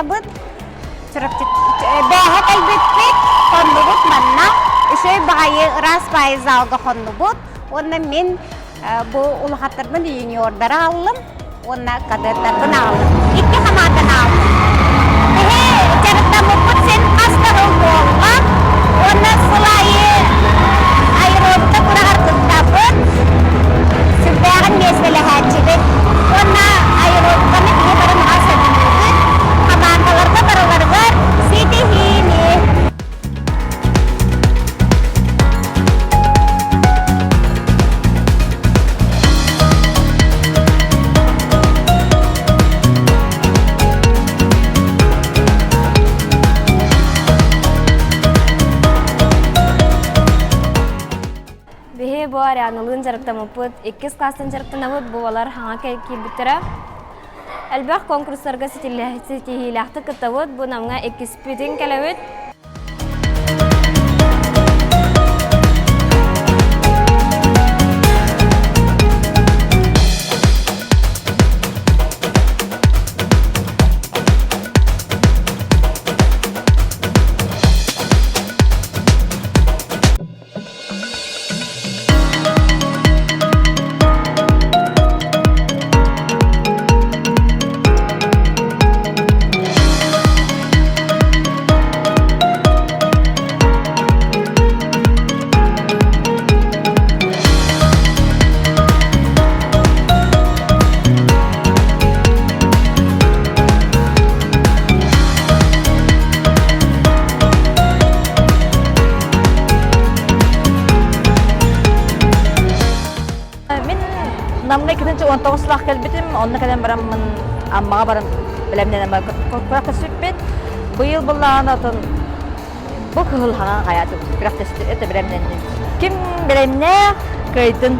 кыттабыт. Чурапчы бээһэ кэлбиппит, хоннубут манна. Үчүгэй баҕайы ыраас баайы залга хоннубут. Уонна мин Бу улахаттарбын юниордары аҕаллым уонна кадеттарбын аҕаллым. Икки хамаанданы аҕаллым. Биһи дьарыктаммыппыт син хас да сыл буолла. Уонна сыл аайы аэробика күрэҕэр кыттабыт. Сүрдээҕин миэстэлэһээччибит. Уонна аэробиканы биһи бары наһаа сөбүлүүбүт. Хамаандаларга барыларыгар ситиһиини! Биһи бу Арианалыын дьарыктаммыппыт, иккис класстан дьарыктанабыт, бу балар хаҥа киирбиттэрэ. Элбэх конкурстарга ситиһиилээхтик кыттабыт, бу Намҥа иккиспитин кэлэбит. Мин Намҥа 2019 сылах кэлбитим, онно кэлэн бараммын Аммаҕа баран бэлэмнэнэн күрэхтэспиппит. Быйыл былаан отон бу кыһыл хаҥан хайаатыбыт күрэхтэспит это бэлэмнэнним. Ким бэлэмнээх кыайдын.